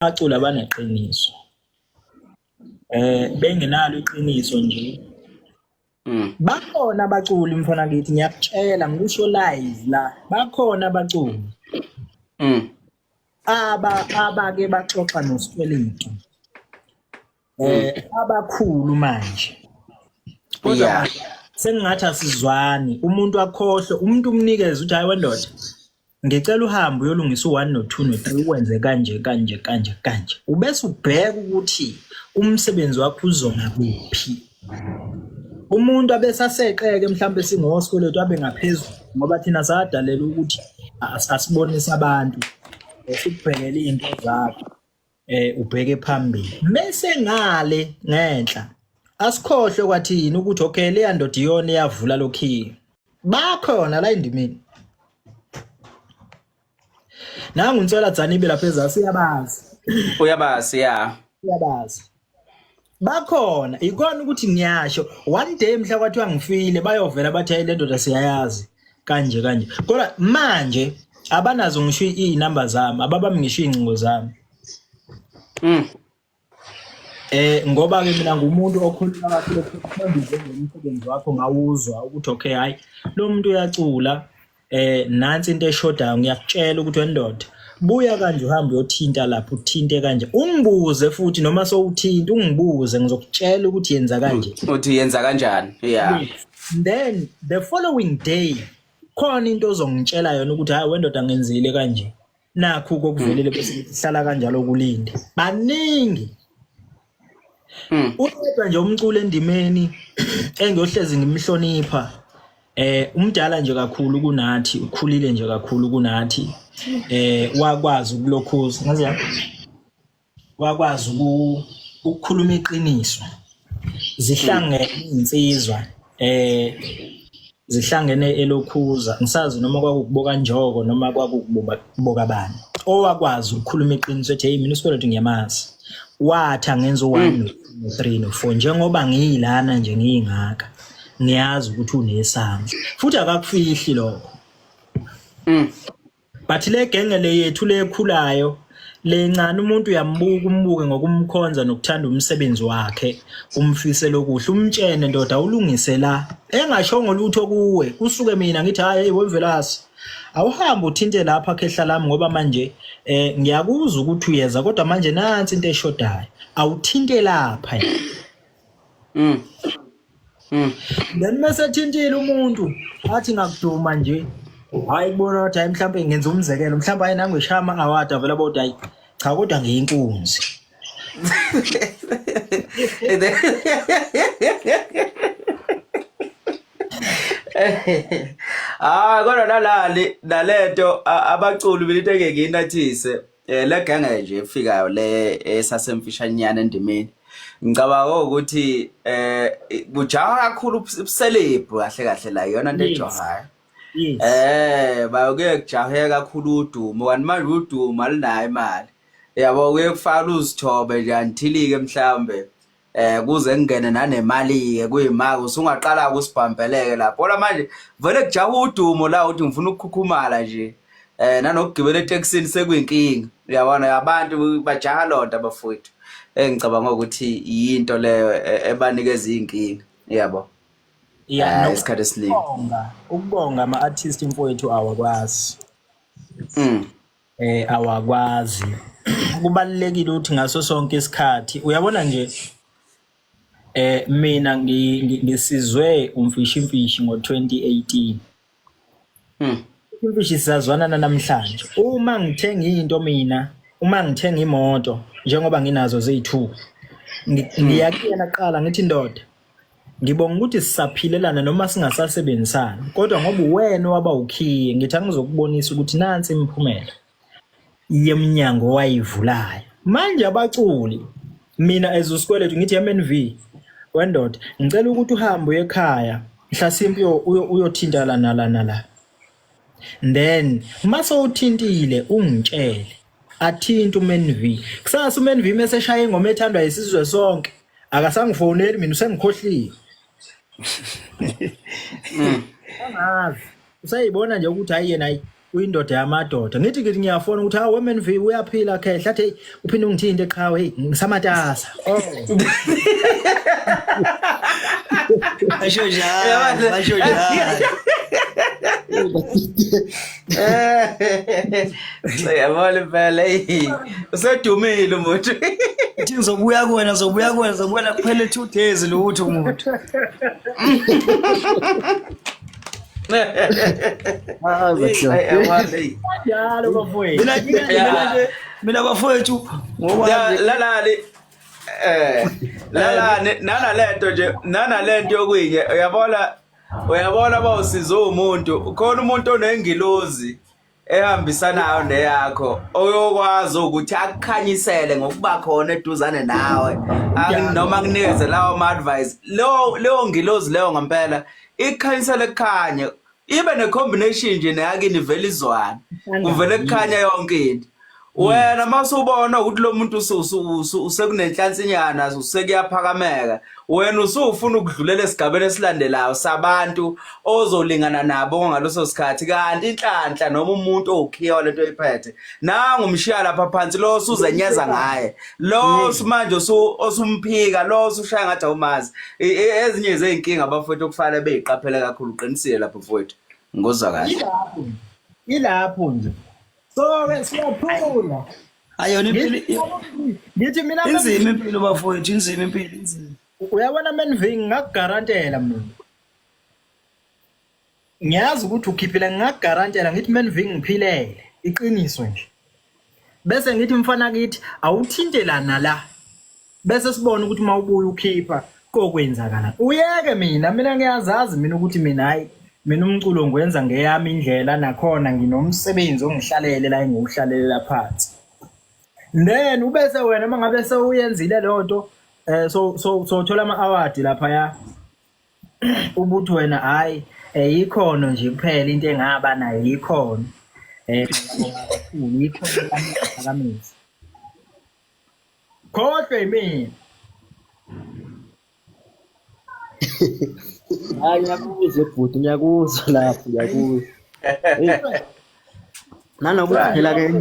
Abaculi abaneqiniso. Bengenalo iqiniso nje. Bakhona abaculi mfana kithi ngiyakutshela ngikusho live la. Bakhona abaculi. Aba abake baxoxa noSikweletu. Abakhulu manje. Kodwa sengingathi asizwani, umuntu akhohlwe, umuntu umnikeze uthi hayi wendoda. Ngicela uhambe uyolungisa u-1 no-2 no-3 ukwenze kanje kanje kanje kanje. Ubese ubheka ukuthi umsebenzi wakho uzoma kuphi. Umuntu abesaseqeke mhlawumbe singosikweletu abe ngaphezulu ngoba thina sadalela ukuthi asibonise abantu sikubhekele izinto zakho ubheke phambili. Mese ngale ngenhla asikhohlwe kwathini ukuthi okay leya ndoda iyona eyavula lokhiye. Bakhona la endimeni. Nangu uNtswela Dzanibe lapha ezasi uyabazi. Uyabazi ya. Uyabazi. Bakhona ikona ukuthi ngiyasho one day mhla kwathiwa ngifile bayovela bathi hey le ndoda siyayazi kanje kanje. Kodwa manje abanazo ngisho izinamba zami, ababami ngisho izincingo zami. Ngoba ke mina ngumuntu okhuluma kakhulu phambili ngomsebenzi wakho ngawuzwa ukuthi okay hayi lo muntu uyacula nansi into eshodayo ngiyakutshela ukuthi wendoda buya kanje uhambe uyothinta lapho uthinte kanje ungibuze futhi noma sowuthinta ungibuze ngizokutshela ukuthi yenza kanje uthi yenza kanjani. Yeah. Then the following day khona into ozongitshela yona ukuthi hayi wendoda ngenzile kanje nakho kokuvelele bese kuhlala kanjalo kulinde baningi. Uyedwa nje umculo endimeni engiyohlezi ngimhlonipha umdala nje kakhulu kunathi, ukhulile nje kakhulu kunathi, wakwazi ukulokhuza ngazi wakwazi ukukhuluma iqiniso. Zihlangene insizwa zihlangene elokhuza ngisazi noma kwakukuboka Njoko noma kwakukuboka bani owakwazi ukukhuluma iqiniso ethi hey mina uSikweletu ngiyamazi wathi angenza u1 no3 no4 njengoba ngiyilana nje ngiyingaka ngiyazi ukuthi unesandla futhi akakufihli lokho. But le genge le yethu lekhulayo lencane umuntu uyambuka umbuke ngokumkhonza nokuthanda umsebenzi wakhe umfisele okuhle umtshene ndoda ulungise la engashongo lutho kuwe kusuke mina ngithi hayi hey wemvelasi awuhambe uthinte lapha khehla lami ngoba manje ngiyakuzwa ukuthi uyeza kodwa manje nansi into eshodayo awuthinte lapha. Then mase thintile umuntu athi ngakuduma nje hayi kubona ukuthi hayi mhlawumbe ngenza umzekelo mhlawumbe hayi nangu ishama award avela bodwa hayi cha kodwa ngiyinkunzi. Ah kodwa nalali nalento abaculi mina into engeke ngiyinathise le genge nje efikayo le esasemfishanyana endimeni ngicabanga ukuthi kujaha kakhulu ubuselebhu kahle kahle la iyona into ejahayo. Bayoke kujahe kakhulu udumo kanti manje udumo alinayo imali. Yabo kuye kufana uzithobe nje until ke mhlambe kuze kungene nanemali ke kuyimali usungaqala ukusibhambeleke lapho. Kodwa manje vele kujaha udumo la uthi ngifuna ukukhukhumala nje. Nanokugibela etekisini sekuyinkinga. Uyabona abantu bajaha lonto abafowethu. Engicabanga ukuthi yinto leyo ebanikeza inkinga. Yabo. Yeah, isikhathi esiningi. Ukubonga ama artist mfowethu awakwazi. Awakwazi. Kubalulekile ukuthi ngaso sonke isikhathi uyabona nje mina ngisizwe umfishi mfishi ngo2018. Imfishi sisazwana namhlanje. Uma ngithenga into mina, uma ngithenga imoto njengoba nginazo ziyi2. Ngiyakuyena kuqala ngithi ndoda ngibonga ukuthi sisaphilelana noma singasasebenzisani kodwa ngoba uwena waba ukhiye ngithi angizokubonisa ukuthi nansi imiphumela yeminyango owayivulayo. Manje abaculi mina as uSikweletu ngithi MNV wendoda ngicela ukuthi uhambe uye ekhaya mhlasimpe uyothinta la nala nala. Then mase uthintile ungitshele athinte uMNV. Kusasa uMNV mase eshaya ingoma ethandwa isizwe sonke akasangifoneli mina usengikhohliwe. Angazi usayibona nje ukuthi hayi yena hayi. Uyindoda yamadoda. Ngithi ngithi ngiyafona ukuthi hawu MNV uyaphila khehla athi hey uphinde ungithinte qhawe hey ngisamatasa. Oh. Basho njalo, basho njalo. Yabona impela eyi usedumile umuntu. Uthi ngizobuya kuwena, ngizobuya kuwena, ngizobuya kuphele 2 days lutho umuntu. Njalo bafowethu. Mina mina nje mina bafowethu ngoba lalali eh lalani nanalento nje nanalento yokwinye uyabona uyabona bawusiza umuntu khona umuntu onengilozi ehambisanayo neyakho oyokwazi ukuthi akukhanyisele ngokuba khona eduzane nawe noma akunikeze lawo ma-advice leyo leyo ngilozi leyo ngempela ikukhanyisele kukhanye ibe ne-combination nje neyakini ivele izwane kuvele kukhanya yonke into wena masubona ukuthi lo muntu usekunenhlansinyana usekuyaphakameka wena usufuna ukudlulela esigabeni esilandelayo sabantu ozolingana nabo ngaleso sikhathi kanti inhlanhla noma umuntu owukhiya lento oyiphethe nangu umshiya lapha phansi lo osuzenyeza ngaye lo manje osumphika lo osushaya ngathi awumazi ezinye zezinkinga abafowethu okufanele beyiqaphele kakhulu uqinisile lapho mfowethu ngozwa kahle ilapho nje so ke siyaphula Ayona impilo ngithi mina inzima impilo bafowethu inzima impilo inzima. Uyabona Menving ngakugarantela mina. Ngiyazi ukuthi ukhiphile ngakugarantela ngithi Menving ngiphilele iqiniso nje. Bese ngithi mfana kithi awuthinte la nala. Bese sibone ukuthi mawubuya ukhipha kokwenzakala. Uyeke mina mina ngiyazazi mina ukuthi mina hayi mina umculo ngiwenza ngeyami indlela nakhona nginomsebenzi ongihlalele la engiwuhlalelela phansi. Then ubese wena uma ngabe sewuyenzile leyo nto eh so so sothola ama award lapha ya ubuthi wena hayi eh ikhono nje kuphela into engaba nayo ikhono eh kakhulu ikhono lami Khohlwe yimina. Hayi ngiyakuzwa bhuti, ngiyakuzwa lapho, ngiyakuzwa. Nanokuthi phela ke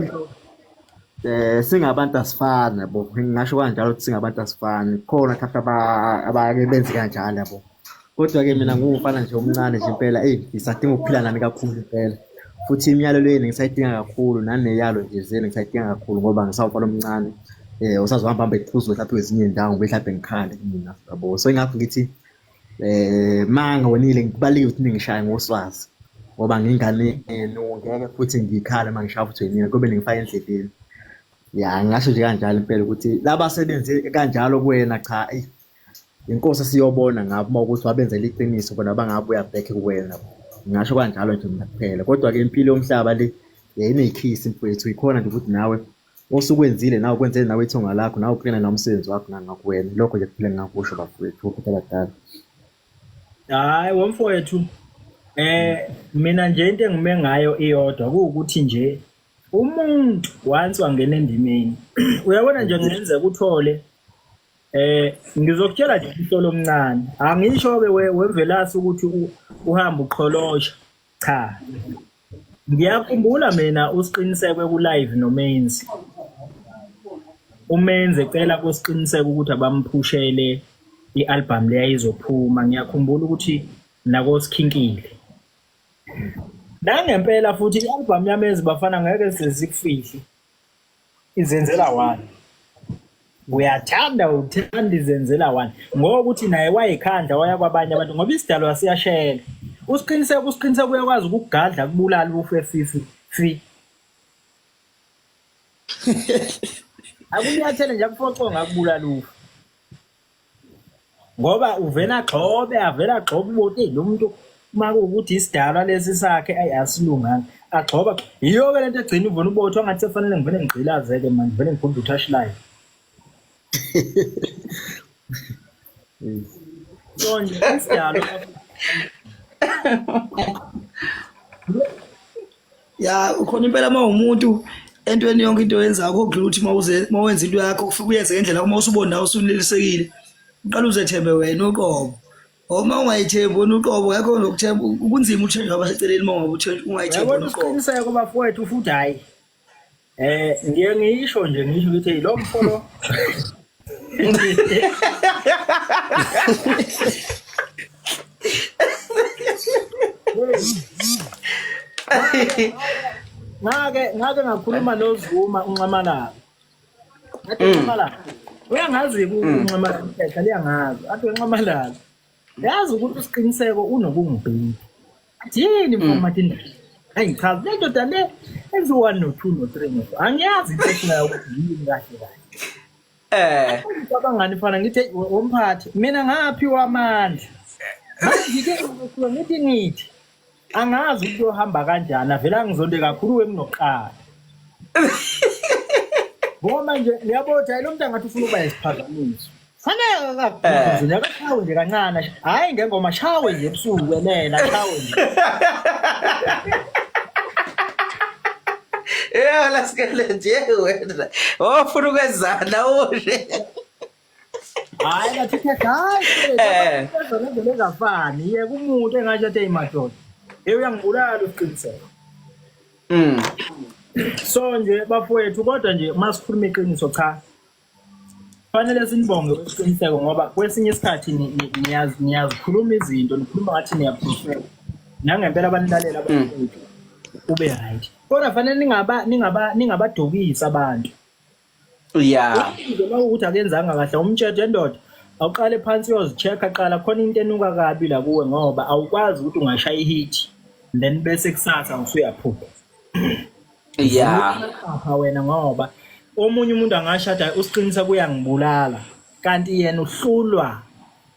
eh singabantu asifani yabo. Ngingasho kanjalo ukuthi singabantu asifani. Khona mhlawumbe abake benze kanjalo yabo. Kodwa-ke mina ngiwumfana nje omncane nje impela, eyi ngisadinga ukuphila nani kakhulu impela. Futhi imiyalelo yenu ngisayidinga kakhulu naneyalo nje zenu ngisayidinga kakhulu ngoba ngisawumfana omncane. Usazohamba hambe kuphuzwe mhlampe kwezinye iy'ndawo ngibe mhlampe ngikhale mina yabo. So yingakho ngithi uma ngonile kubalulekile ukuthi ningishaye ngoswazi ngoba ngiyingane yenu ngeke futhi ngikhale uma ngishaya futhi yinina kobe ningifake endleleni. Ya ngingasho nje kanjalo impela ukuthi laba asebenze kanjalo kuwena cha eyi Inkosi esiyobona ngabo uma ukuthi wabenzela iqiniso bona bangabuya back kuwena. Ngingasho kanjalo nje mina kuphela. Kodwa-ke impilo yomhlaba le yayineyikhisi mfowethu, ikhona nje ukuthi nawe osukwenzile nawe kwenzele nawe ithonga lakho nawe uqine nawe umsebenzi wakho nangakuwena. Lokho nje kuphela engingakusho bafowethu, okhokho abadala. Hayi womfowethu eh mina nje into engime ngayo iyodwa kuwukuthi nje umuntu once wangena endimeni uyabona nje kungenzeka uthole Eh ngizokutshela nje umhlolo omncane. Angisho ke wemvelasi ukuthi uhamba uqholosha. Cha. Ngiyakhumbula mina usiqinisekwe ku live noMenzi. Umenzi ecela kusiqiniseke ukuthi abamphushele i-album leyayizophuma. Ngiyakhumbula ukuthi nakosikhinkile. Nangempela futhi i-album yamenzi bafana ngeke sizikufihle. Izenzela one. Uyathanda uthanda izenzela one ngokuthi naye wayikhandla waya kwabanye abantu ngoba isidalwa siyashela. Usiqiniseke usiqiniseke uyakwazi ukukugadla kubulala ufe fifi fi. Akunyathele nje akufoconga akubulala ufe. Ngoba uvela agxobe avela agxobe ubothi lo muntu uma kuwukuthi isidalwa lesi sakhe ayi asilunganga agxoba yiyo-ke lento egcina uvele ubothi wangathi sefanele ngivele ngigqilaze-ke manje ngivele ngigunde u-touch line so nje isidalwa Ya ukhona impela uma umuntu entweni yonke into oyenzayo kokudlula ukuthi mawuze mawenza into yakho ufike uyenze ngendlela uma usubona nawe usunelisekile uqala uzethembe wena uqobo. Uma ungayithembi wena uqobo ngekho nokuthemba kunzima uthenjwa abaseceleni uma ungabe uthenjwa ungayithembi Uyabona wena uqobo. isiqiniseko bafowethu futhi hhayi ngiye ngisho nje ngisho ukuthi lo mfo lo ngake ngakhuluma noZuma uNxamalala. Ngathi uNxamalala uyangazi-ke uNxamalala ikhehla liyangazi. Athi uNxamalala yazi ukuthi usiqiniseko unokungibheki. Athi yini mfo Matinda? Hayi ngichaza le ndoda le enziwa no-two no-three no-four. Angiyazi into nayo ukuthi yini kahle kahle. Ngicabangani mfana ngithi womphathi mina ngaphiwa amandla. Manje ke ngisuke ngithi angazi ukuthi kuyohamba kanjani avele angizonde kakhulu wemnoqala. Ngoba manje ngiyabona ukuthi hayi lo muntu angathi ufuna ukuba isiphazamiso. Fanele akakuze akashawe nje kancane. Hayi ngengoma shawe nje ebusuku elela shawe nje. Yeah, lasikele nje wena. Wafuna ukwenzana ushe. Hayi ngathi khetha hayi ngendlela engafani yeka umuntu engasho athi madoda. Hey uyangibulala usiqiniseko. So nje bafowethu kodwa nje masikhuluma iqiniso cha. Fanele sinibonge isiqiniseko ngoba kwesinye isikhathi niyazikhuluma izinto nikhuluma ngathi niyaprofetha. Nangempela abanilalela abafowethu ube right. Kodwa fanele ningabadukisi abantu. Yeah. Noma ukuthi akenzanga kahle umtshede ndoda awuqale phansi uyozi-check-a qala khona into enuka kabi la kuwe ngoba awukwazi ukuthi ungashaya i-hit then bese kusasa usuyaphupha. Yeah. Apha wena ngoba omunye umuntu angashada usiqinisa kuyangibulala kanti yena uhlulwa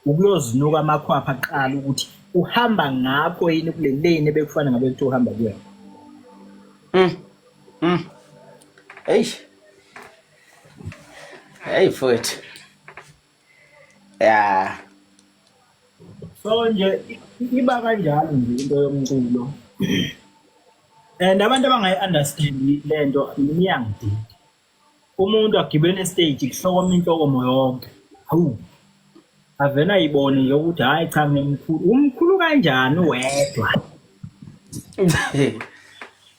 ukuyozinuka amakhwapha kuqala ukuthi uhamba ngakho yini kule lane ebekufanele ngabe kuthiwa uhamba kuyona. Hey. Hey mfowethu. Yeah. So nje iba kanjalo nje into yomculo. And abantu abangayi-understand lento iyangidida. Umuntu agibele estage kuhlokoma inhlokomo yonke. Hawu. Avele ayibone nje ukuthi hayi cha ngimkhulu. Umkhulu kanjani wedwa?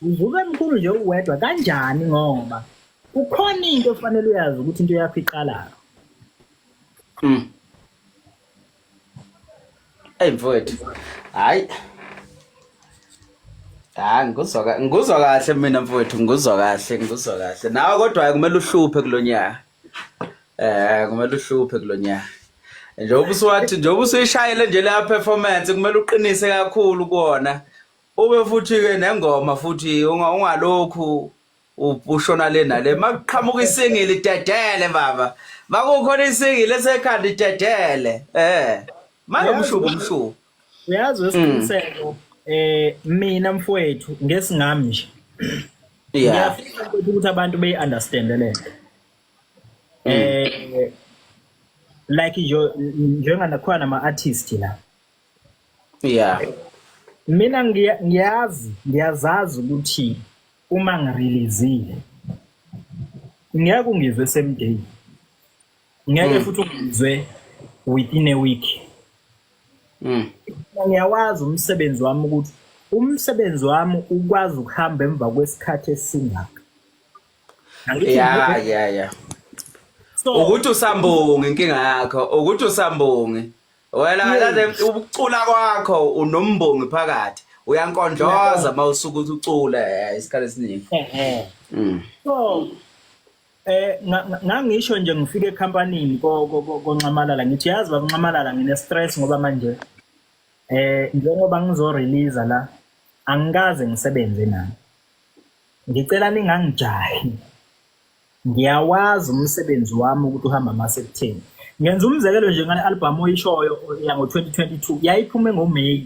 Uvuke emkhulu nje uwedwa kanjani ngoba kukhona into ofanele uyazi ukuthi into yakho iqala. Hey mfowethu. Hayi. Hayi ngikuzwa kahle mina mfowethu, ngikuzwa kahle, ngikuzwa kahle. Nawe kodwa kumele uhluphe kulonyaka. Kumele uhluphe kulonyaka. Njengoba usuwathi njengoba usuyishayile nje leya performance kumele uqinise kakhulu kuwona. Ube futhi ke nengoma futhi ungalokhu ushona le nale makuqhamuka isingili idedele baba. Makukhona isingili esekhanda idedele. Manje umshubo umshubo. Uyazi wesiqiniseko mina mfowethu ngesingami nje. Yeah. Ngiyafisa ukuthi abantu beyi understand le nto. Like nje njenganakhona nama artist la. Yeah. Mina ngiyazi ngiyazazi ukuthi uma ngireleasile ngeke ungizwe same day. Ngeke futhi ungizwe within a week. Ngiyawazi umsebenzi wami ukuthi umsebenzi wami ukwazi ukuhamba emva kwesikhathi esingaka. Yeah, yeah, yeah. So ukuthi usambongi inkinga yakho, ukuthi usambongi. Wena kahle ukucula kwakho unombongi phakathi. Uyankondloza mawusuka uthi ucula isikhathi esiningi. So ngangisho nje ngifike ecompanyini koNxamalala ngithi yazi baba Nxamalala ngine stress ngoba manje njengoba ngizo release la angikaze ngisebenze nani. Ngicela ningangijahi. Ngiyawazi umsebenzi wami ukuthi uhamba masekutheni. Ngenza umzekelo nje ngale album oyishoyo yango 2022 yayiphume ngoMay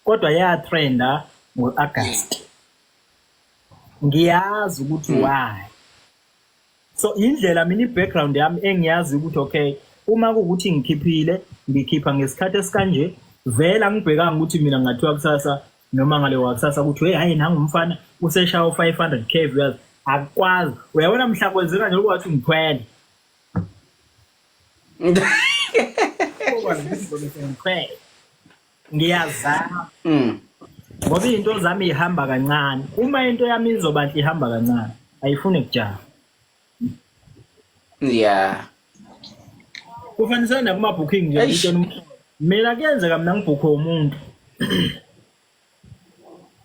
kodwa yatrenda ngoAugust. Ngiyazi ukuthi why. So indlela mina i-background yami engiyazi ukuthi okay uma kuwukuthi ngikhiphile ngikhipha ngesikhathi esikanje vele angibhekanga ukuthi mina ngathiwa kusasa noma ngale wakusasa ukuthi hey hayi nangu umfana useshaya u-500k views akukwazi. Uyabona mhla kwenzeka nje kwathi ngithwele. Ngithwele. Ngiyazama. Ngoba izinto zami ihamba kancane. Uma into yami izoba nhle ihamba kancane. Ayifuni kujaha. Yeah. Kufanisana nakuma-booking nje Eish. ngitshela umhlobo. Mina kuyenzeka mina ngibhukhe umuntu.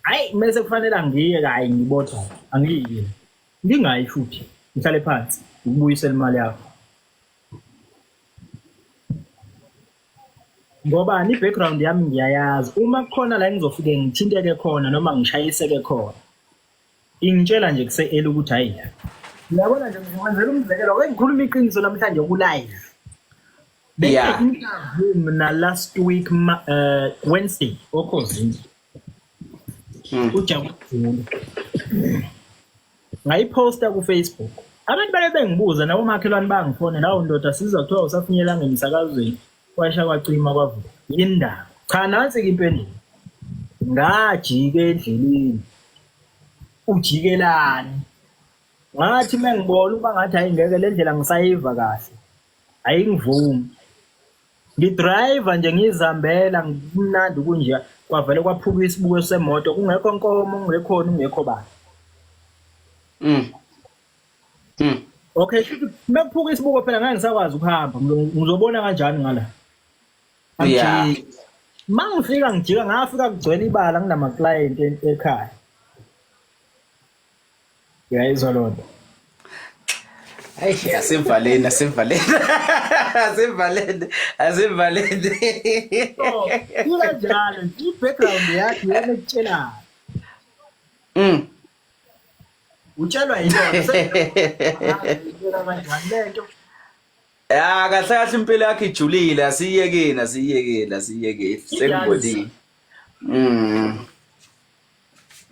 Hayi mese kufanele angiye hayi ngibotha angiyi. Ngingayi futhi. Ngihlale phansi ukubuyisela imali yakho. Ngoba i-background yami ngiyayazi. Uma kukhona la engizofike ngithinteke khona noma ngishayiseke khona. Ingitshela nje kuse-early ukuthi hayi. Uyabona nje ngizokwenzela umzekelo ake ngikhuluma iqiniso namhlanje ku-live. Yeah. Bengine-interview mina last week Wednesday okhozini. Ujabu Zulu. Ngayiphosta ku-Facebook. Abantu bale bengibuza nabomakhelwane bangifonela, hawu ndoda sizwa kuthiwa usafinyelanga emsakazweni kwasha kwacima kwavuka. Yini ndaba? Cha nansi-ke impendulo. Ngajika endleleni. Ujikelani? Ngathi uma ngibona ukuba ngathi hayi ngeke le ndlela ngisayiva kahle. Ayingivumi. Ngidrayiva nje ngizihambela kumnandi kunje kwavele kwaphuka isibuko semoto kungekho nkomo kungekhona kungekho bani. Okay, shuthi mekuphuka isibuko phela ngeke ngisakwazi ukuhamba ngizobona kanjani ngala. Yeah. Angijiki. Mangifika ngijika ngafika kugcwele ibala nginama client ekhaya. Uyayizwa loo nto. Hayi asivaleni asivaleni. Asivaleni asivaleni. So, ikanjalo nje i-background yakho iyona ekutshelayo. Utshelwa yiyona kanjani lento. Ya kahle kahle impilo yakhe ijulile asiyekeni asiyekeni asiyekeni sengibonile.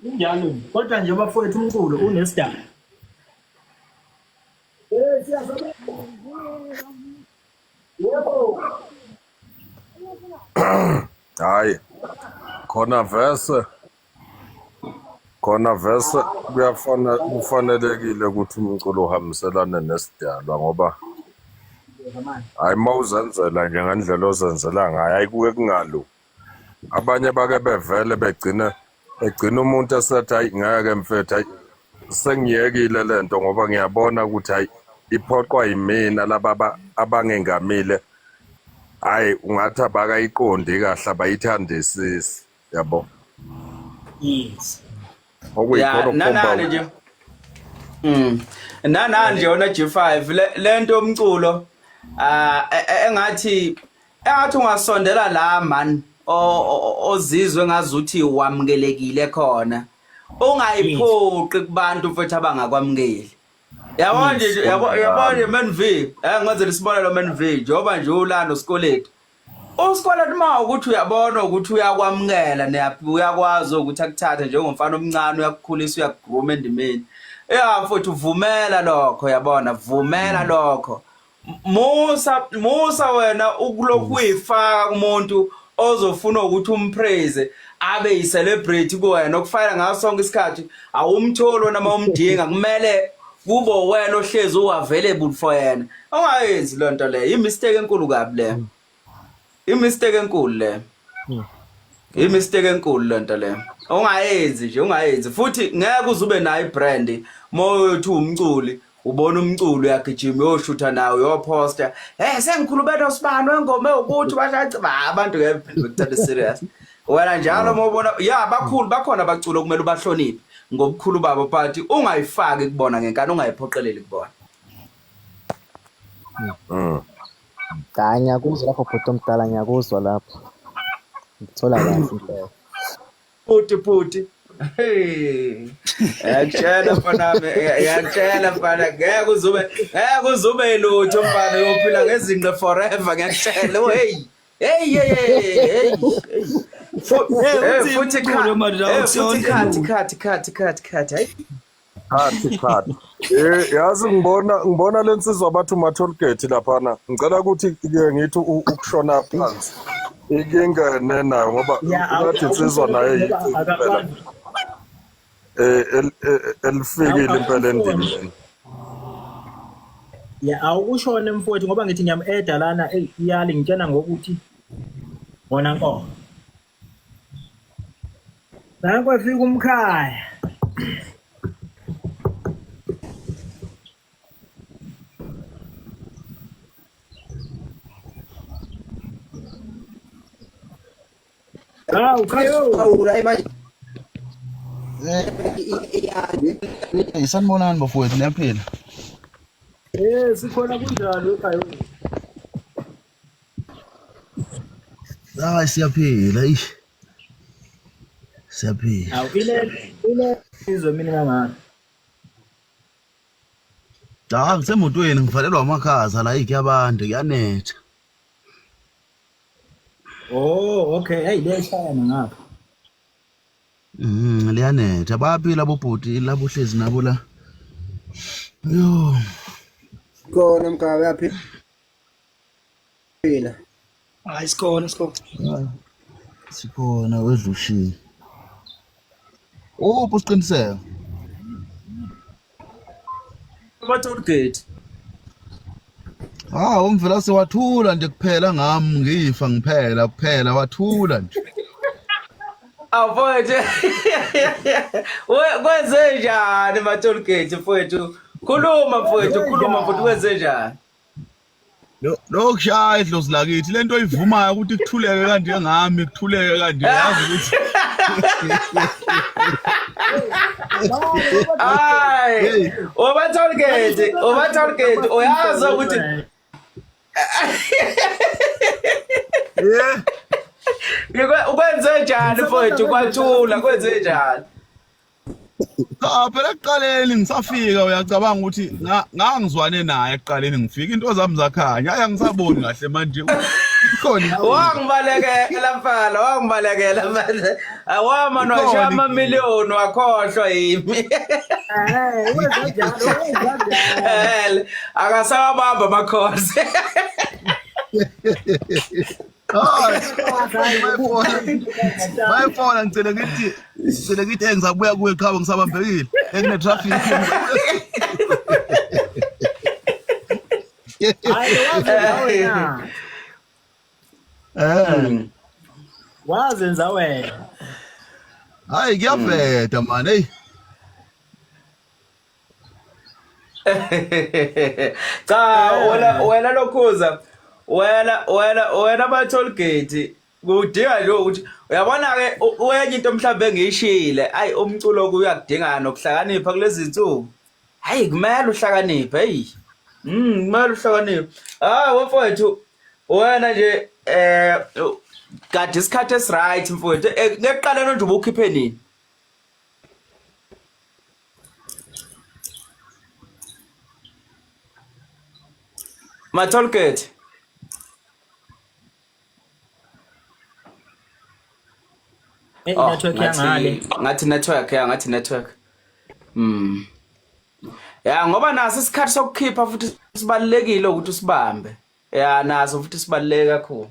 Kunjalo nje. Kodwa nje bafowethu umculo unesidaba. Eh siyasebenza. Yebo. Hayi. Khona vese khona vese kuyafana kufanelekile ukuthi umculo uhambiselane nesidalwa ngoba hayi mawuzenzela nje ngendlela ozenzela ngayo hayi kuke kungalungi. Abanye bake bevele begcine egcina umuntu esethi hayi ngeke mfethu hayi sengiyekile lento ngoba ngiyabona ukuthi hayi iphoqwa yimina laba abangengamile hayi ungathi abakayiqondi kahle abayithandisisi yabo. Yes. Okuyikhona Ya okukhomba nanani nje. Nanani nje wona G5 lento yomculo engathi engathi ungasondela la man ozizwe ngazuthi wamukelekile khona. Ungayiphoqi kubantu mfethu abangakwamukeli. Yabo nje yabo yabo nje Man V, ngenzela isibonelo Man V njengoba nje ulana uSkoleti. USkoleti uma ukuthi uyabona ukuthi uyakwamukela uyakwazi ukuthi akuthathe njengomfana omncane uyakukhulisa uyakugroom endimeni. Ya mfethu vumela lokho yabona vumela lokho. Musa musa wena ukulokhu uyifaka kumuntu ozofuna ukuthi umpraise abe yi-celebrity kuwena okufayela ngaso sonke isikhathi awumtholi wena uma umdinga kumele kube wena ohlezi u-available for yena. Ungayenzi loo nto leyo, i-mistake enkulu kabi leyo. I-mistake enkulu leyo. I-mistake enkulu le nto leyo. Ungayenzi nje, ungayenzi. Futhi ngeke uze ube nayo i-brand uma uyothi umculi ubona umculo uyagijima uyoshutha nawe uyophosta. Hey sengikhulube nosibani wengoma ewukuthi bashaci abantu ngeke bekuthathe serious. Wena njalo uma ubona ya bakhulu bakhona abaculo kumele ubahloniphe ngobukhulu babo but ungayifaki kubona ngenkani ungayiphoqeleli kubona. Cha ngiyakuzwa lapho bhuti omdala ngiyakuzwa lapho. Ngithola kahle impela. Bhuti bhuti. Hey. Ngiyakutshela mfana wami, ngiyakutshela mfana ngeke uzube ngeke uzube lutho mfana uyophila ngezinqe forever ngiyakutshela. Oh hey. Hey hey hey hey. Hey, Futhi umculo manje la futhi ukusiyonke cut cut cut cut cut hayi. Cut cut. Yazi ngibona ngibona lensizwa bathi uma tollgate laphana. Ngicela ukuthi ke ngithi ukushona phansi. Ike ingene nayo ngoba Ya ngathi insizwa naye ngoba yiciko impela. akakwazi Elifikile impela endimeni. Ya awukushone mfowethu ngoba ngithi ngiyam-eda lana eyi iyali ngitshena ngokuthi wona nkomo. Nanko efika umkhaya. Hawu khayo. Eh, sanibonani bafowethu niyaphila? Eh sikhona kunjani khayo? Hayi siyaphila eish. Siyaphila. Hawu ile ile izwe mina kangaka. Cha ngisemotweni ngivalelwa amakhaza la ikuyabanda kuyanetha. Oh okay, hey liyashaya ngapha. Liyanetha. Bayaphila bobhuti labo hlezi nabo la. Yo. Khona mkhaya uyaphila. Hayi sikhona sikhona. Hayi, Sikhona wedlushini. Uphi usiqiniseko? Ama toll gate. Ah, umvela sewathula nje kuphela ngami ngifa ngiphela kuphela wathula nje. Awu mfowethu. Kwenze njani ma toll gate mfowethu? Khuluma mfowethu, khuluma mfowethu kwenze njani? Lo lokushaya idlozi lakithi lento oyivumayo ukuthi kuthuleke kanje ngami kuthuleke kanje yazi ukuthi Hayi, oba toll gate, oba toll gate uyazi ukuthi yeah ukwenze njani mfowethu kwathula kwenze njani? Cha phela ekuqaleni ngisafika uyacabanga ukuthi ngangizwane naye ekuqaleni ngifika into zami zakhanya hayi angisaboni kahle manje ikhona Wangibalekela mfana, wangibalekela mfana. Awama nwasha amamiliyoni wakhohlwa yimi. Eh wenza njalo, wenza njalo. Eh, akasawabamba amakhosi. Hayi bayifona ngicela ngithi ngicela ngithi engizabuya kuwe qhawe ngisabambekile ekune traffic. Hayi wazenza wena. Eh Wazenza wena. hayi kuyabheda man hey. Cha wena wena lokhuza wena wena wena ba toll gate kudinga nje ukuthi uyabona ke wenye into mhlawumbe engiyishile ayi umculo kuyakudinga nokuhlakanipha kulezi zinsuku hayi kumele uhlakaniphe hey kumele uhlakaniphe ah mfowethu wena nje kade isikhathi esiright mfowethu ngekuqaleni nje ubukhiphe nini? Ma toll gate. Oh, network yangale. Ngathi network ya ngathi network. Ya ngoba naso isikhathi sokukhipha futhi sibalekile ukuthi usibambe. Ya naso futhi sibaluleke kakhulu.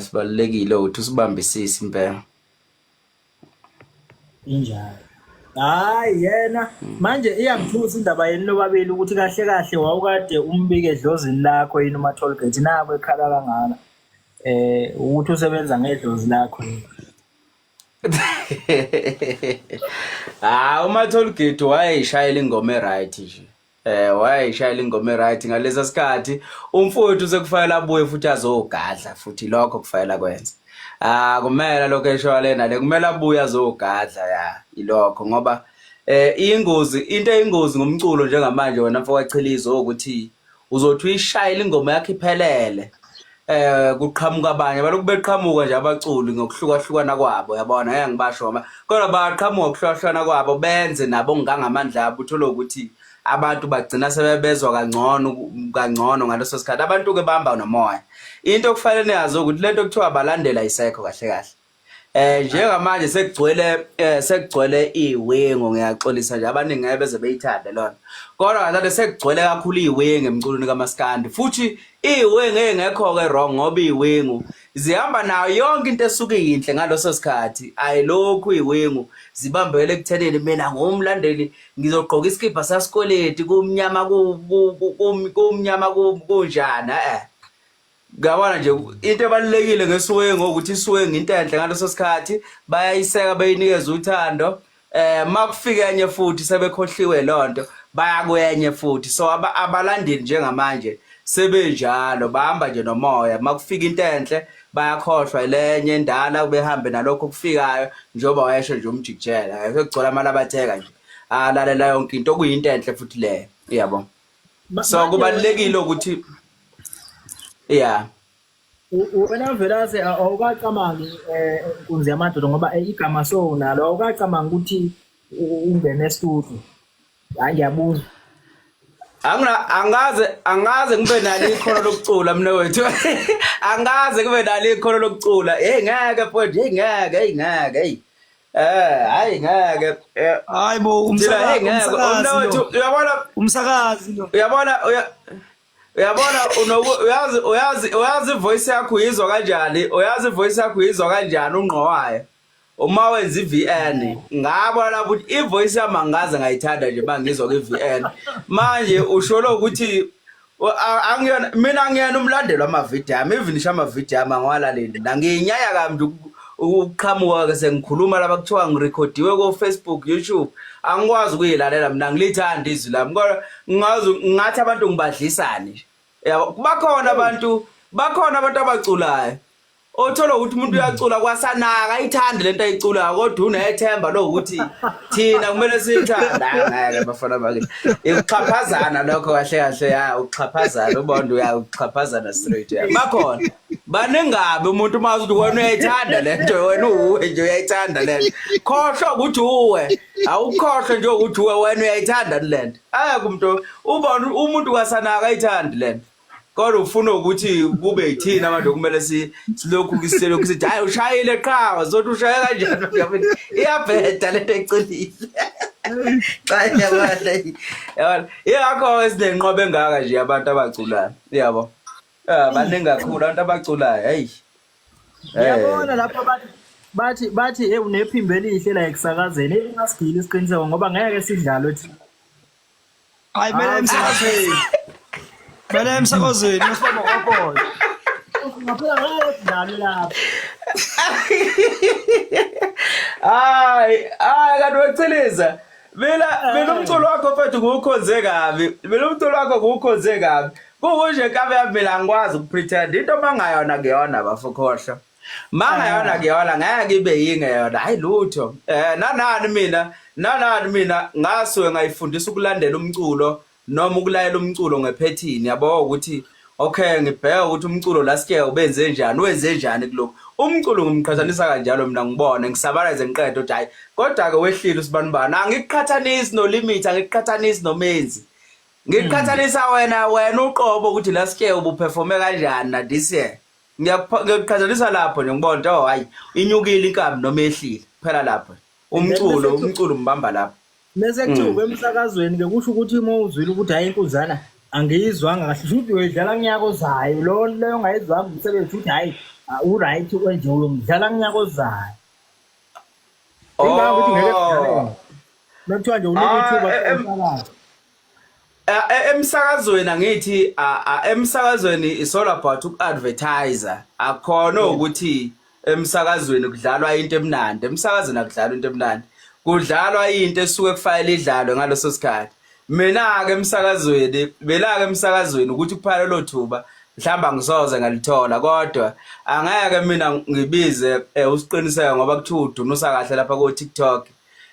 Sibalulekile ukuthi usibambisise impela. Injalo. Hayi yena manje iyangithusa indaba yenu nobabili ukuthi kahle kahle wawukade umbike edlozini lakho yini uma toll gate nako ekhala kangaka. Ukuthi usebenza ngedlozi lakho yini. Ah uma toll gate wayeshayela ingoma eright nje. Wayeshayela ingoma eright ngalesa sikhathi umfowethu sekufanele abuye futhi azogadla futhi lokho kufanele akwenze. Ah kumele lokho eshoya lena le kumele abuye azogadla ya ilokho ngoba ingozi into eyingozi ngomculo njengamanje wena mfowachilizo ukuthi uzothi uyishayela ingoma yakhe iphelele kuqhamuka abanye balokhu beqhamuka nje abaculi ngokuhlukahlukana kwabo yabona ngeke ngibasho ngoba kodwa bayaqhamuka ngokuhlukahlukana kwabo benze nabo ngangamandla abo uthole ukuthi abantu bagcina sebebezwa kangcono kangcono ngaleso sikhathi abantu ke bahamba nomoya into okufanele niyazi ukuthi lento kuthiwa balandela isekho kahle kahle njengamanje sekugcwele sekugcwele iwingo ngiyaxolisa nje abaningi ngeke beze beyithande lona kodwa ngathi sekugcwele kakhulu iwingo emculweni kaMaskandi futhi iwingo engekho ke wrong ngoba iwingo zihamba nayo yonke into esuke iyinhle ngaloso sikhathi ayilokhu iwingo zibambele ekuthenini mina ngumlandeli ngizogqoka isikibha sasikweleti kumnyama kumnyama kunjani. Ngiyabona nje into ebalulekile ngesuwengu ukuthi isuwengu into enhle ngaleso sikhathi bayayiseka beyinikeza uthando eh makufika enye futhi sebekhohliwe lonto baya kwenye futhi so abalandeli njengamanje sebenjalo bahamba nje nomoya makufika into enhle bayakhohlwa lenye endala behambe nalokho okufikayo njengoba wayesho nje umjikijela sekugcwala amalabatheka nje alalela yonke into okuyinto enhle futhi leyo yabo so kubalulekile ukuthi yeah Wena Velase awukacabangi eh, inkunzi yamadoda ngoba eh, igama so nalo awukacabangi ukuthi ungene estudio. Hayi ngiyabuza. Angina angaze angaze ngibe nalo ikhono lokucula mina wethu. Angaze kube nalo ikhono lokucula. Hey ngeke mfowethu, hey ngeke, hey ngeke, hey. Eh, hayi ngeke. Eh, Hayi bo thina hey ngeke. umsakazi Mina wethu lo. uyabona Umsakazi lo. uyabona uyabona unoku uyazi uyazi uyazi ivoice yakho uyizwa kanjani? Uyazi ivoice yakho uyizwa kanjani ungqo wayo? Uma wenza i-VN ngabona lapho ukuthi ivoice yami angikaze ngayithanda nje mangizwa kwi-VN. Manje usho ukuthi angiyona mina angiyena umlandeli wamavidiyo ami even ngisho amavidiyo ami angiwalaleli mina ngiyinyaya kabi nje ukuqhamuka ke sengikhuluma lapha kuthiwa ngirekhodiwe ko-Facebook YouTube angikwazi ukuyilalela mina ngilithanda izwi lami kodwa ngazi ngathi abantu ngibadlisani nje yabo bakhona abantu bakhona abantu abaculayo othola ukuthi umuntu uyacula kwasanaka ayithandi lento ayiculayo kodwa unethemba lokuthi thina kumele siyithande ngeke bafana bakithi ukuxhaphazana lokho kahle kahle ya ukuxhaphazana ubona uya ukuxhaphazana straight ya bakhona baningabi umuntu uma uthi wena uyayithanda lento wena uwe nje uyayithanda lento khohlwa ukuthi uwe awukhohlwe nje ukuthi uwe wena uyayithanda lento ayeke umuntu ubona umuntu kwasanaka ayithandi lento kodwa ufuna ukuthi kube yithina manje okumele silokhu silokhu sithi hayi ushayile qha zothi ushaye kanjani iyabheda lento ecelile cha yabona yabona ingakho esinenqoba engaka nje abantu abaculayo yabo eh baningi kakhulu abantu abaculayo hey Ngiyabona lapho bathi bathi bathi hey unephimbo elihle la ekusakazeni ungasigili isiqiniseko ngoba ngeke sidlalwe thina Hayi kumele emsakazweni. Kumele emsakazweni masibamba kwakhona. Ngaphela ngeke sidlalwe lapho. Hayi, hayi kanti wechiliza. Mina mina umculo wakho mfethu ngiwukhonze kabi. Mina umculo wakho ngiwukhonze kabi. Kukunje nkabe yami mina angikwazi ukupretend. Into mangayona kuyona bafo khohlwa. Mangayona kuyona ngeke ibe yinge yona. Hayi lutho. Eh nanani mina, nanani mina ngasuke ngayifundisa ukulandela umculo noma ukulayela umculo ngephethini yabo ukuthi okay ngibheka ukuthi umculo last year ubenze njani wenze njani kulokhu umculo ngimqhathanisa kanjalo mina ngibone ngisabalaze ngiqede ukuthi hayi kodwa ke wehlile usibanibani angikuqhathanisi no limit angikuqhathanisi nomenzi ngiqhathanisa wena wena uqobo ukuthi last year ubuperforme kanjani na this year Ngiyakuqhathanisa lapho nje ngibona ukuthi oh hayi inyukile inkabi noma yehlile phela lapho. Umculo umculo umbamba lapho. Mese kuthiwa kwemsakazweni ke kusho ukuthi uma uzwile ukuthi hayi inkuzana angiyizwanga kahle shuthi uyoyidlala kunyaka ozayo lo leyo ongayizwanga umsebenzi ukuthi hayi u-right nje uyomdlala kunyaka ozayo. Ingakho ukuthi ngeke sidlale. Nakuthiwa nje unika ithuba umsakazo. Eh, eh, emsakazweni angithi emsakazweni is all about uku-advertiser akukhona ukuthi emsakazweni kudlalwa into emnandi emsakazweni akudlalwa into emnandi kudlalwa into esuke kufanele idlalwe ngaleso sikhathi mina-ke emsakazweni mina-ke emsakazweni ukuthi kuphela lelo thuba mhlawumbe angisoze ngalithola kodwa angeke mina ngibize eh, usiqiniseko ngoba kuthiwa udunusa kahle lapha ko-tiktok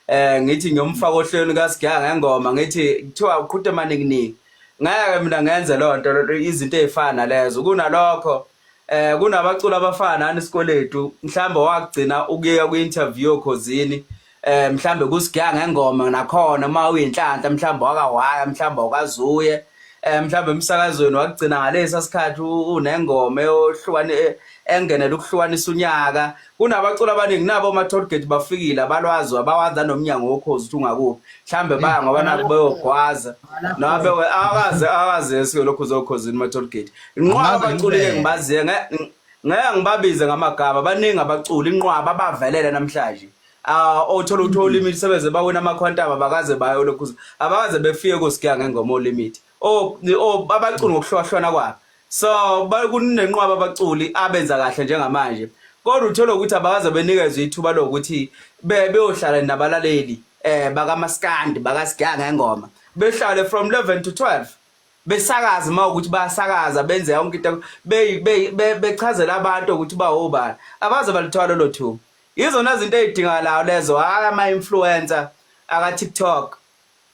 eh ngithi ngiyomfaka ohlelweni kaSigiya ngengoma ngithi kuthiwa uqhude maninginingi ngeke mina ngenze lonto izinto ezifana nalezo kunalokho eh kunabaculi abafana nani isikweletu mhlambe wakugcina ukuya kwi-interview okhozini eh mhlambe kusigiya ngengoma nakhona uma uyinhlanhla mhlambe wakawaya mhlambe wakazuye eh mhlambe emsakazweni wakugcina ngalesa sikhathi unengoma eyohlukane engenela ukuhlukanisa unyaka Kunabaculi abaningi nabo oma toll gate bafikile abalwazi abawazi nomnyango wokhozi ukuthi ungakuphi. Mhlambe baya ngoba naku beyogwaza. Noma bewe akaze akaze esuke lokhu zokhozini ma toll gate. Inqwaba Angaze abaculi ke ngibheke. ngibaziye ngeke ngibabize ngamagama baningi abaculi inqwaba abavelele namhlanje. Ah othola ukuthi olimit sebeze bawina ama quantum abakaze bayo lokhu abakaze befike kosigiya ngengoma olimit. Oh oh abaculi ngokuhlukahlukana kwabo. So kunenqwaba abaculi abenza kahle njengamanje. Kodwa uthola ukuthi abakaze benikezwe ithuba lokuthi beyohlala nabalaleli bakaMaskandi, bakaSigiya Ngengoma. Behlale from 11 to 12 besakaza uma ukuthi bayasakaza benze yonke into bechazela abantu ukuthi bawobani. Abaze balithola lelo thuba. Yizona zinto ezidingakalayo lezo, hhayi ama-influencer aka-TikTok.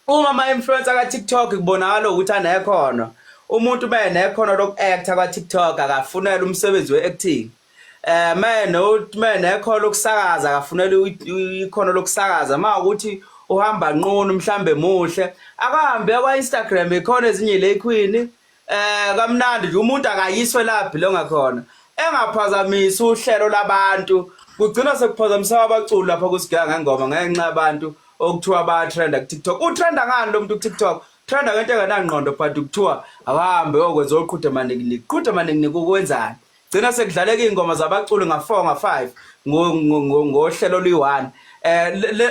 Uma ama-influencer ka-TikTok kubonakala ukuthi anekhono, umuntu uma enekhono loku-actor kwa-TikTok akafunele umsebenzi we-acting. Uma enekhono lokusakaza akafunele ikhono lokusakaza. Uma ukuthi uhamba nqunu mhlambe muhle, akahambe kwa-Instagram ikhona ezinye le queen kamnandi nje umuntu akayiswe la belonga khona engaphazamisi uhlelo labantu kugcina sekuphazamisa abaculi lapha kuSigiya Ngengoma ngenxa yabantu okuthiwa bayatrenda ku-TikTok. Utrenda ngani lo muntu ku-TikTok? Trenda ngento engenangqondo but kuthiwa akahambe yokwenza oqhude manikiniki. Qhude manikiniki ukwenzani? Gcina sekudlaleka iy'ngoma zabaculi nga-4 nga-5 ngohlelo oluyi-1.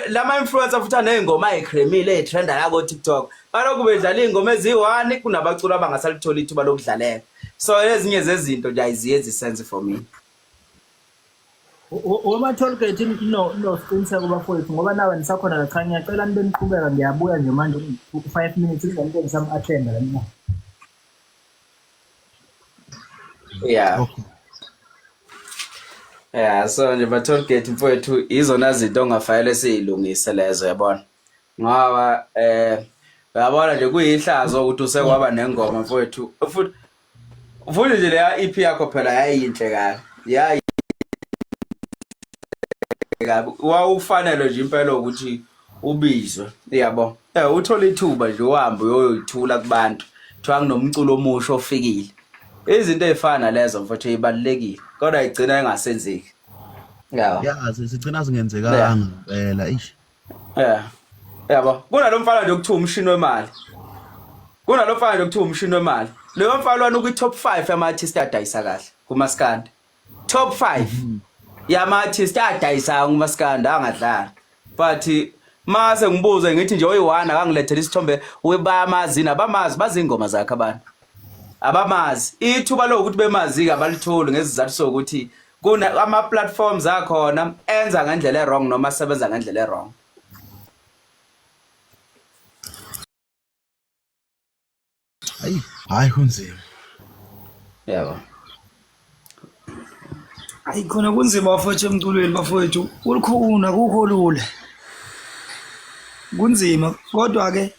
Lama influencer futhi aney'ngoma ay'cremile ey'trenda la ko-TikTok. Balokhu bedlala iy'ngoma eziyi-1 kunabaculi abangasalitholi ithuba lokudlaleka. So ezinye zezinto nje ayiziyenzi sense for me. Woma tollgate no siqiniseko bafowethu ngoba nawe nisakhona la. Cha, ngiyacela nibe niqhubeka, ngiyabuya nje manje ku-5 minutes ngizanto ngisam-attenda la mina. Yeah. Okay. Yeah, so nje ba tollgate mfowethu izona zinto ongafanele siyilungise lezo yabona. Ngoba uyabona nje kuyihlazo ukuthi usekwaba nengoma mfowethu. Futhi nje leya EP yakho phela yayinhle kabi. Yayi kabi. Wawufanele nje impela ukuthi ubizwe, yabo. Uthole ithuba nje uhambe uyoyithula kubantu. Kuthiwa kunomculo omusha ofikile. Izinto ezifana nalezo mfowethu ibalulekile kodwa igcina engasenzeki. Yabo. Yazi sigcina singenzekanga ngempela eish. Yeah. Yabo. Kunalo mfana nje okuthiwa umshini wemali. Kunalo mfana nje okuthiwa umshini wemali. Leyo mfana lwana ukwi top 5 yama artist adayisa kahle kumaskandi. Top 5 yama artist adayisa kumaskandi angadlali. But mase ngibuze ngithi nje oyi-1 akangilethela isithombe webayamazini abamazi bazi ingoma zakhe abantu. Abamazi. Ithuba lokuthi bemazi ke abalitholi ngesizathu sokuthi kuna ama platforms akhona enza ngendlela e-wrong noma asebenza ngendlela e-wrong. Hayi, hayi kunzima. Yabo. Ayi khona kunzima bafowethu emculweni bafowethu, kulukhuni akukho lula. Kunzima kodwa ke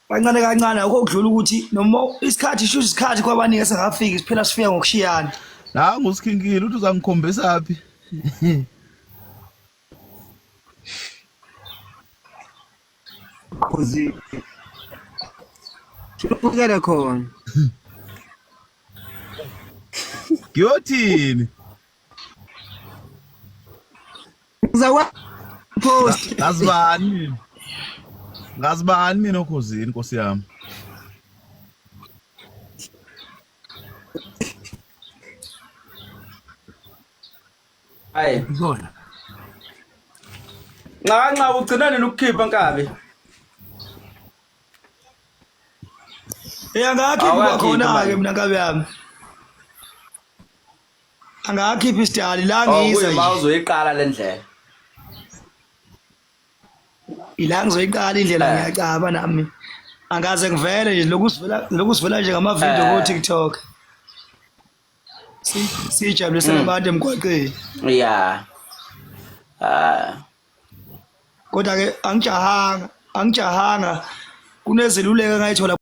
kancane kancane akukho kudlula ukuthi noma isikhathi sho isikhathi kwabaningi esingafiki siphela sifika ngokushiyana. Nangu usikhinkile uthi uzangikhombisa phi? Khozi. Ubukele khona. Ngiyothini? Ngizakwa post. Ngazibani mina? Ngazibani mina okhozini Nkosi yami? Hayi. Ngikona. Nxa nxa ugcina nini ukukhipha nkabi? Eh angakhiphi Awukakhiphi kwakhona ke manje. mina nkabi yami. Angakhiphi isidali la Oh ngiza kuyima nje. uzoyiqala le ndlela. Ila ngizoyiqala indlela ngiyacaba nami. Angaze ngivele nje lokhu sivela nje ngama video ko TikTok. Sijabulisela abantu emgwaqeni. Yeah. Ah. Kodwa ke angijahanga, angijahanga kunezeluleko engayithola.